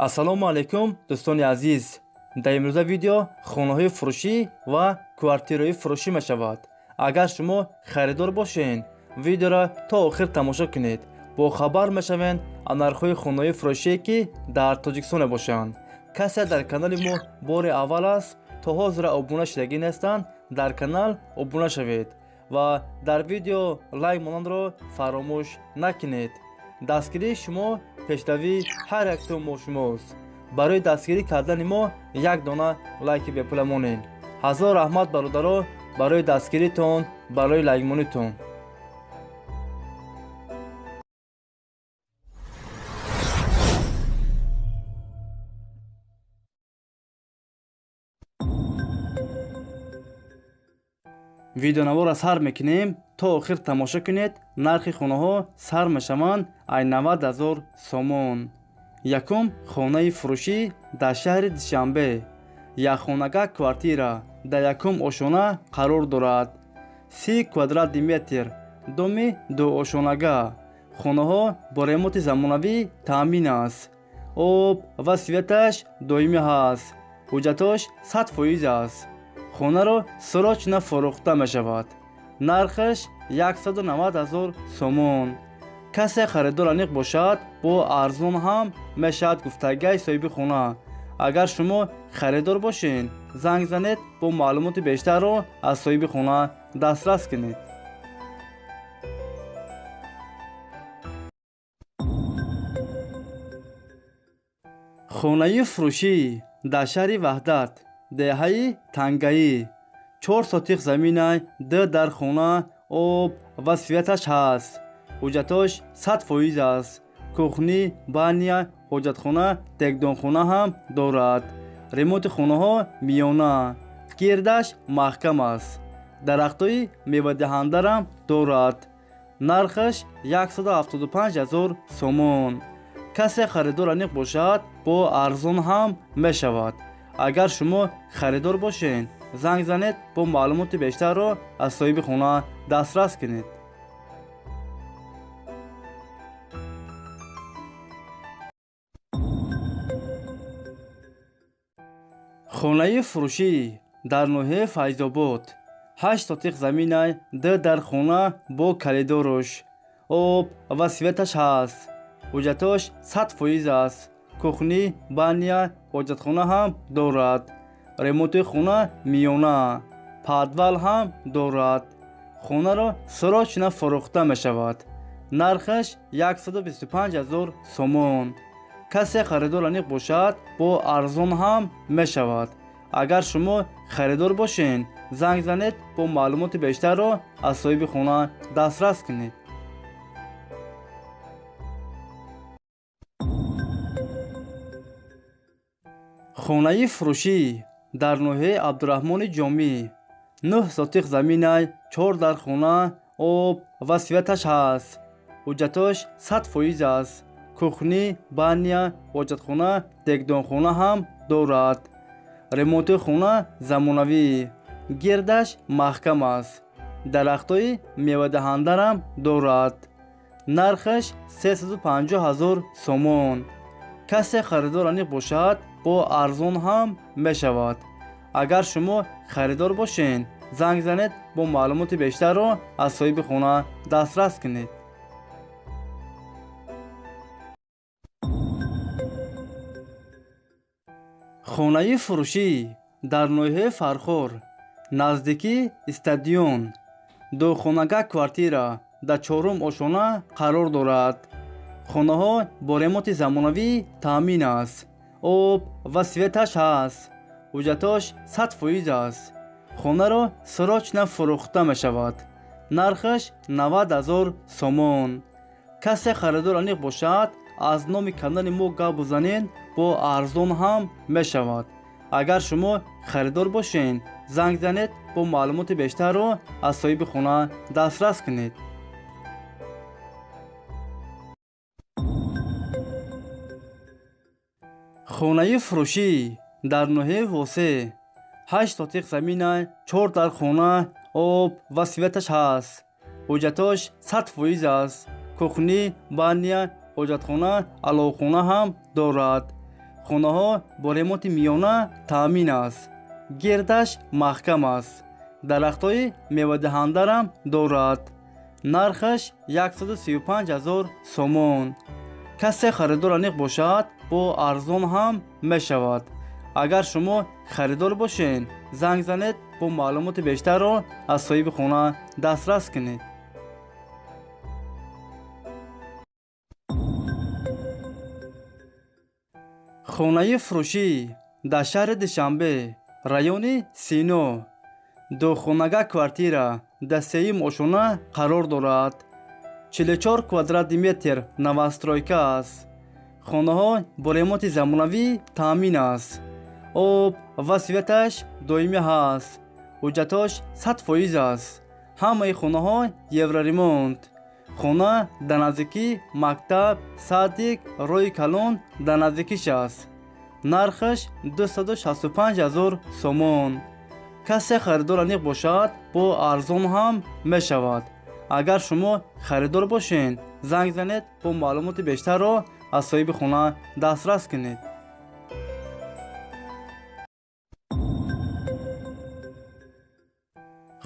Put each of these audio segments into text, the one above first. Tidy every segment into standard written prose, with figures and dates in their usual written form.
Ассалому алайкум, дӯстони азиз. Дар имрӯза видео хонаҳои фурӯшӣ ва квартираҳои фурӯшӣ мешавад. Агар шумо харидор бошед, видеоро то охир тамошо кунед. Бохабар мешавед аз нархҳои хонаҳои фурӯшие, ки дар Тоҷикистон мебошанд. Касе дар канали мо бори аввал аст, то ҳозира обуна шудагӣ нестанд, дар канал обуна шавед ва дар видео лайк монандро фаромӯш накунед. Дастгирии шумо пешравии ҳар яктои мо шумост. Барои дастгирӣ кардани мо як дона лайки бепула монед. Ҳазор раҳмат, бародаро, барои дастгиритон, барои лайкмонитон. Видеонаворро сар мекунем, то охир тамошо кунед. Нархи хонаҳо сар мешаванд ай 90 ҳазор сомон. Якум хонаи фурӯшӣ дар шаҳри Душанбе. Якхонага квартира дар якум ошона қарор дорад. 30 квадрати метр, доми дуошонага. Хонаҳо бо ремонти замонавӣ таъмин аст. Об ва светаш доимӣ ҳаст. Ҳуҷҷатош 100% аст. Хонаро срочно фурӯхта мешавад. Нархаш 190 ҳазор сомон. Касе харидор аниқ бошад, бо арзон ҳам мешавад, гуфтагиаи соҳиби хона. Агар шумо харидор бошед, занг занед, бо маълумоти бештарро аз соҳиби хона дастрас кунед. Хонаи фурӯшӣ дар шаҳри Ваҳдат, деҳаи Тангаӣ. 4 сотиқ заминай, д дар хона, об ва светаш ҳаст. Ҳуҷҷатош 100% аст. Кухни, баня, ҳоҷатхона, текдонхона ҳам дорад. Ремонти хонаҳо миёна, гирдаш маҳкам аст. Дарахтҳои мевадиҳандарам дорад. Нархаш 175 ҳазор сомон. Касе харидор аниқ бошад, бо арзон ҳам мешавад. Агар шумо харидор бошед, занг занед, бо маълумоти бештарро аз соҳиби хона дастрас кунед. Хонаи фурӯшӣ дар ноҳияи Файзобод. 8 сотиқ заминай, д дар хона бо калидоруш. Об ва светаш ҳаст. Ҳуҷҷатош 100% аст. Кухни, баня, ҳоҷатхона ҳам дорад. Ремонти хона миёна, подвал ҳам дорад. Хонаро срочно фурӯхта мешавад. Нархаш 125 ҳазор сомон. Касе харидор аниқ бошад, бо арзон ҳам мешавад. Агар шумо харидор бошед, занг занед, бо маълумоти бештарро аз соҳиби хона дастрас кунед. Хонаи фурӯшӣ дар ноҳияи Абдураҳмони Ҷомӣ. 9 сотиқ заминай, 4 дар хона, об ва светаш ҳаст. Ҳуҷҷатош 100% аст. Кухни, баня, ҳоҷатхона, текдонхона ҳам дорад. Ремонти хона замонавӣ, гирдаш маҳкам аст. Дарахтҳои мевадиҳандарам дорад. Нархаш 350 ҳазор сомон. Касе харидор аниқ бошад, бо арзон ҳам мешавад. Агар шумо харидор бошед, занг занед, бо маълумоти бештарро аз соҳиби хона дастрас кунед. Хонаи фурӯшӣ дар ноҳияи Фархор, наздикии стадион. Духонага квартира дар чорум ошона қарор дорад. Хонаҳо бо ремонти замонавӣ таъмин аст. Об ва светаш ҳаст. Ҳуҷҷатош 100% аст. Хонаро срочно фурӯхта мешавад. Нархаш 90 ҳазор сомон. Касе харидор аниқ бошад, аз номи канали мо гап бизанед, бо арзон ҳам мешавад. Агар шумо харидор бошед, занг занед, бо маълумоти бештарро аз соҳиби хона дастрас кунед. Хонаи фурӯшӣ дар ноҳияи Восе. 8 сотиқ заминай, 4 дар хона, об ва светаш ҳаст. Ҳуҷҷатош 100% аст. Кухни, баня, ҳоҷатхона, аловхона ҳам дорад. Хонаҳо бо ремонти миёна таъмин аст. Гирдаш маҳкам аст. Дарахтҳои мевадиҳандарам дорад. Нархаш 135 000 сомон. Касе харидор аниқ бошад, бо арзон ҳам мешавад. Агар шумо харидор бошед, занг занед, бо маълумоти бештарро аз соҳиби хона дастрас кунед. Хонаи фурӯшӣ дар шаҳри Душанбе, райони Сино. Духонага квартира дар сеюм ошона қарор дорад. 44 квадрати метр новостройка аст. Хонаҳо бо ремонти замонавӣ таъмин аст. Об ва светаш доимӣ ҳаст. Ҳуҷҷатош 100% аст. Ҳамаи хонаҳо евроремонт. Хона дар наздикии мактаб, садик, роҳи калон дар наздикиш аст. Нархаш 265 000 сомон. Касе харидор аниқ бошад, бо арзон ҳам мешавад. Агар шумо харидор бошед, занг занед, бо маълумоти бештарро аз соҳиби хона дастрас кунед.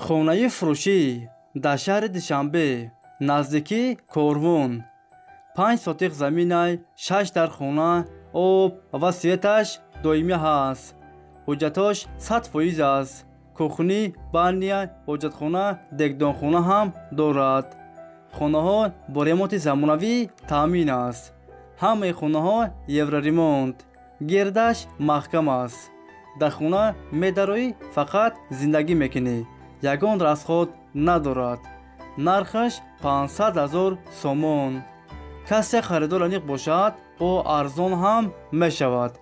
Хонаи фурӯшӣ дар шаҳри Душанбе, наздикии Корвон. 5 сотиқ заминай, 6 дар хона, об ва светаш доимӣ ҳаст. Ҳуҷҷатош 100% аст. Кухни, баня, ҳоҷатхона, дегдонхона ҳам дорад. Хонаҳо бо ремонти замонавӣ таъмин аст. Ҳамаи хонаҳо евроремонт. Гирдаш маҳкам аст. Дар хона медароӣ, фақат зиндагӣ мекунӣ. Ягон расход надорад. Нархаш 500 000 сомон. Касе харидор аниқ бошад, бо арзон ҳам мешавад.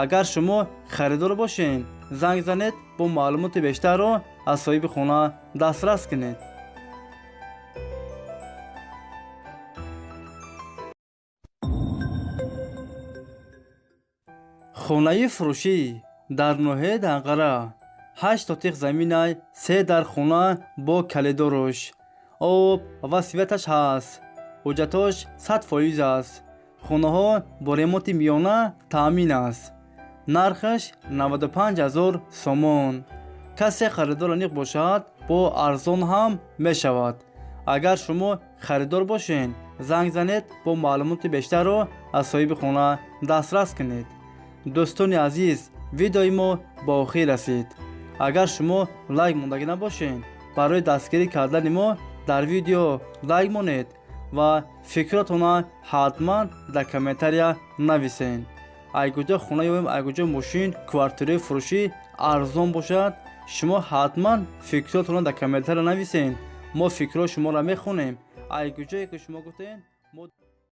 Агар шумо харидор бошед, занг занед, бо маълумоти бештарро аз соҳиби хона дастрас кунед. Хонаи фурӯшӣ дар ноҳияи Данғара. 8 сотиқ заминай, 3 дар хона бо калидорош. Об ва светаш ҳаст. Ҳуҷҷатош 100% аст. Хонаҳо бо ремонти миёна таъмин аст. Нархаш 95 000 сомон. Касе харидор аниқ бошад, бо арзон ҳам мешавад. Агар шумо харидор бошед, занг занед, бо маълумоти бештарро аз соҳиби хона дастрас кунед. Дӯстони азиз, видеои мо ба охир расид. Агар шумо лайк мондагӣ набошед, барои дастгирӣ кардани мо дар видео лайк монед ва фикротонро ҳатман дар комментария нависед. Айгуҷо хона ёбем, айгуҷо мошин, квартираи фурӯшӣ арзон бошад, шумо ҳатман фикротонро дар комментария нависед. Мо фикрҳои шуморо мехонем. Айгуҷое ки шумо гуфтед, мо